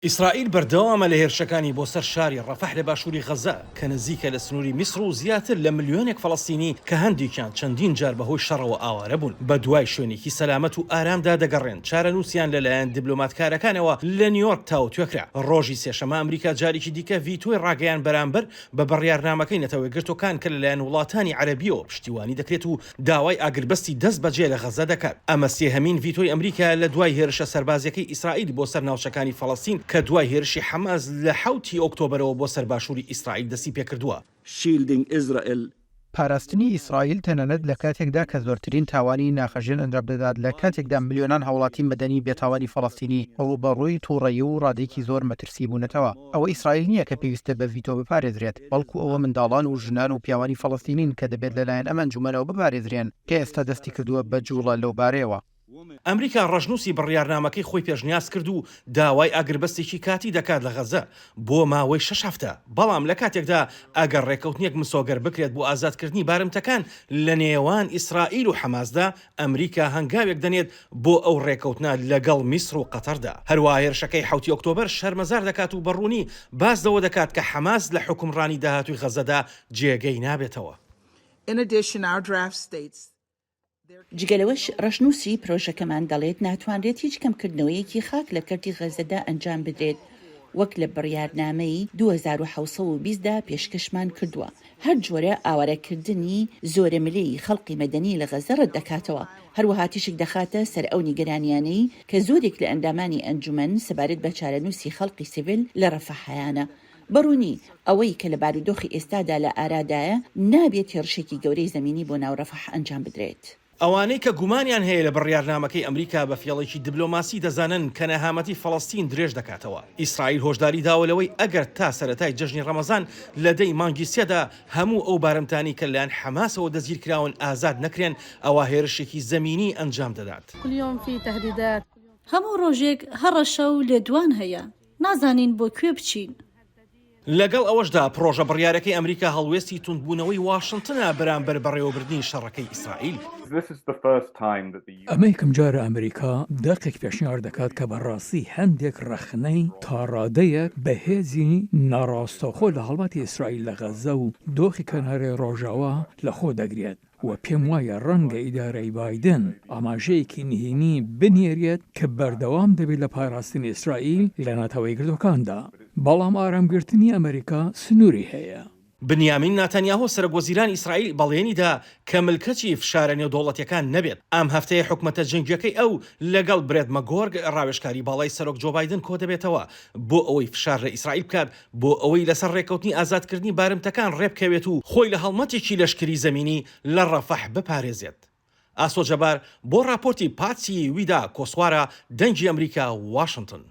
ئیسرائیل بەردەوامە لە هێرشەکانی بۆ سەر شاری ڕەفەح لە باشووری غەززە کە نزیکە لە سنووری میسر و زیاتر لە ملیۆنێک فەڵەستینی کە هەندێکیان چەندین جار بەهۆی شەڕەوە ئاوارە بوون بەدوای شوێنێکی سەلامەت و ئارامدا دەگەڕێن چارەنووسیان لەلایەن دیبلۆماتکارەکانەوە لە نیۆرک تاوتوێ کرا. ڕۆژی سێشەممە ئەمریکا جارێکی دیکە ڤیتۆی ڕاگەیاند بەرامبەر بە بڕیارنامەکەی نەتەوەیەکگرتووەکان کە لەلایەن وڵاتانی عەرەبییەوە پشتیوانی دەکرێت و داوای ئاگربەستی دەستبەجێ لە غەززە دەکات. ئەمە سێهەمین ڤیتۆی ئەمریکایە لە دوای هێرشە سەربازییەکەی ئیسرائیل بۆ سەر ناوچەکانی فەڵەستین کە دوای هێرشی حەماس لە حەوت ی ئۆکتۆبەرەوە بۆ سەر باشووری ئیسرائیل دەستیپێکردووە. Shielding Israel. پاراستنی ئیسرائیل تەنانەت لە کاتێکدا کە زۆرترین تاوانی ناخەژێن ئەنجام دەدات، لە کاتێکدا ملیۆنان هاوڵاتی مەدەنی بێتاوانی فەڵەستینی ڕووبەڕووی تووڕەیی و ڕادەیەکی زۆر مەترسی بوونەتەوە. ئەوە ئیسرائیل نییە کە پێویستە بە ڤیتۆ بپارێزرێت، بەڵکو ئەوە منداڵان و ژنان و پیاوانی فەڵەستینین کە دەبێت لەلایەن ئەم ئەنجومەنەوە بپارێزرێن کە ئێستا دەستی کردووە بە جوڵە لەو بارەیەوە. ئەمریکا ڕەشنووسی بڕیارنامەکەی خۆی پێشنیاز کرد و داوای ئاگربەستێکی کاتی دەکات لە غەززە بۆ ماوەی شەش هەفتە، بەڵام لە کاتێکدا ئەگەر ڕێککەوتنێک مسۆگەر بکرێت بۆ ئازادکردنی بارمتەکان لە نێوان ئیسرائیل و حەماسدا، ئەمریکا هەنگاوێک دەنێت بۆ ئەو ڕێککەوتنە لەگەڵ میسر و قەتەردا. هەروەها هێرشەکەی حەوتی ئۆکتۆبەر شەرمەزار دەکات و بە ڕوونی باس لەوە دەکات کە حەماس لە حوکمڕانی داهاتووی غەززەدا جێگەی نابێتەوە. In addition, our draft states جگە لەوەش ڕەشنووسی پرۆژەکەمان دەڵێت ناتوانرێت هیچ کەمکردنەوەیەکی خاک لە کەرتی غەززەدا ئەنجام بدرێت وەک لە بڕیارنامەی 2720 دا پێشکەشمان کردووە، هەر جۆرە ئاوارەکردنی زۆرەملێی خەڵقی مەدەنی لە غەززە ڕەتدەکاتەوە، هەروەها تیشک دەخاتە سەر ئەو نیگەرانیانەی کە زۆرێک لە ئەندامانی ئەنجومەن سەبارەت بە چارەنووسی خەڵقی سیڤیل لە ڕەفەح هەیانە. بە ڕوونی، ئەوەی کە لە بارودۆخی ئێستادا لە ئارادایە، نابێت هێڕشێکی گەورەی زەمینی بۆ ناو ڕەفەح ئەنجام بدرێت. ئەوانەی کە گومانیان هەیە لە بڕیارنامەکەی ئەمریکا بە فێڵێکی دبلۆماسی دەزانن کە نەهامەتی فەڵەستین درێژ دەکاتەوە. ئیسرائیل هۆشداری داوە لەوەی ئەگەر تا سەرەتای جەژنی ڕەمەزان لە دە ی مانگی سێدا هەموو ئەو بارمتانەی کە لەلایەن حەماسەوە دەستگیرکراون ئازاد نەکرێن ئەوا هێرشێکی زەمینی ئەنجام دەدات. هەموو ڕۆژێک هەڕەشە و لێدوان هەیە. نازانین بۆ کوێ بچین. لەگەڵ ئەوەشدا پڕۆژە بڕیارەکەی ئەمریکا هەڵوێستی توندبوونەوەی واشنتنە بەرامبەر بەڕێوەبردنی شەڕەکەی ئیسرائیل. ئەمە یەکەمجارە ئەمریکا دەقێک پێشنیار دەکات کە بەڕاستی هەندێک ڕەخنەی تاڕادەیەک بەهێزی ناڕاستەوخۆ لە هەڵمەتی ئیسرائیل لە غەززە و دۆخی کەناری ڕۆژاوا لەخۆ دەگرێت. و پێم وایە ڕەنگە ئیدارەی بایدن ئاماژەیەکی نهێنی بنێرێت کە بەردەوام دەبێت لە پاراستنی ئیسرائیل لە نەتەوە یەکگرتووەکاندا، بەڵام ئارامگرتنی ئەمریکا سنووری هەیە. بنیامین ناتانیاهۆ سەرۆکوەزیرانی ئیسرائیل بەڵێنی دا کە ملکەچی فشارە نێودەوڵەتییەکان نەبێت. ئەم هەفتەیە حکومەتە جەنگییەکەی ئەو لەگەڵ برێت مەگۆرگ ڕاوێژکاری باڵای سەرۆک جۆ بایدن کۆدەبێتەوە بۆ ئەوەی فشار لە ئیسرائیل بکات بۆ ئەوەی لەسەر ڕێککەوتنی ئازادکردنی بارمتەکان ڕێبکەوێت و خۆی لە هەڵمەتێکی لەشکری زەمینی لە ڕەفەح بپارێزێت. ئاسۆ جەبار بۆ ڕاپۆرتی پاتسی ویدا کۆسوارا، دەنگی ئەمریکا، واشنتن.